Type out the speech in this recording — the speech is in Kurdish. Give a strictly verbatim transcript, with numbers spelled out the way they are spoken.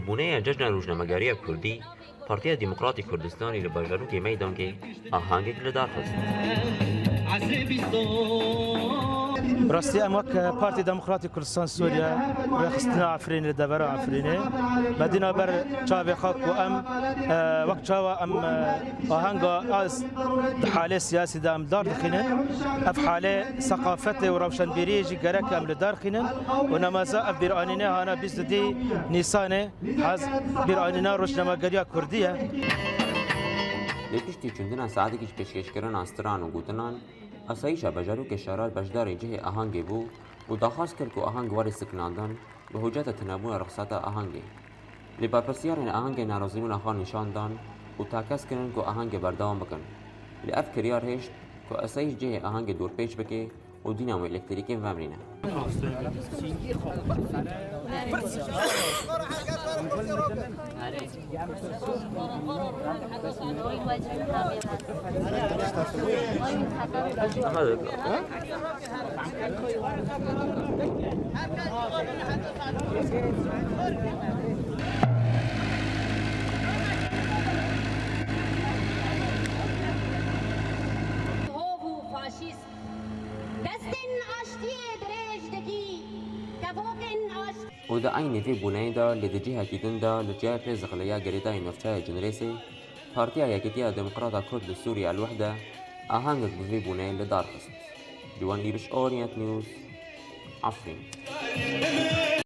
Bûneya Cejna Rojnamegeriya Kurdî, Partiya Demokratî Kurdistanê li bajarokê Meydangê ahangek li dar xist. Bi rastî em wek Partî Demokratî Kurdistan Sûriye rêxistina Efrînê li devera Efrînê, me dîna ber çavê xwe ku em, e, wek çawa em, e, ahanga ez di halê siyasî de em dar dixînin. Ev halê seqafetê û rewşenbîriyê jî gerek em li dar xînin û nemaza ev bîranîne hana bîst û dî Nîsanê, ez bîranîna rojnamegeriya Kurdî ye. Lê piştî çûndina saetekî ji pêşkêşkirina stran û gotinan, asayîşa bajarokê Şarar beşdarê cihê ahangê bû û daxwaz kir ku ahang were sekinandin bi hoceta tunebûna rixsata ahangê. Lê berpirsiyarên ahangê nerazîbûna xwe nîşan dan û takez kirin ku ahangê berdewam bikin. Lê ev kiryar hêşt ku asayîş cihê ahangê dorpêç bike û dînamo elektrîkê vemrîne. Hov û faşîst. Destên aştiyê dirêj dikî, kevokên aştiyê. Û di eynî vê bûneyê de lê di cihekî din de li C H P zixiliya girêdayî navçeya Cinrêsê, Partiya Yekîtiya Demokrata Kurd li Sûriye El-Wehde ahangek bi vê bûneyê li dar xist. Ciwan Îriş, Orient News, Efrîn.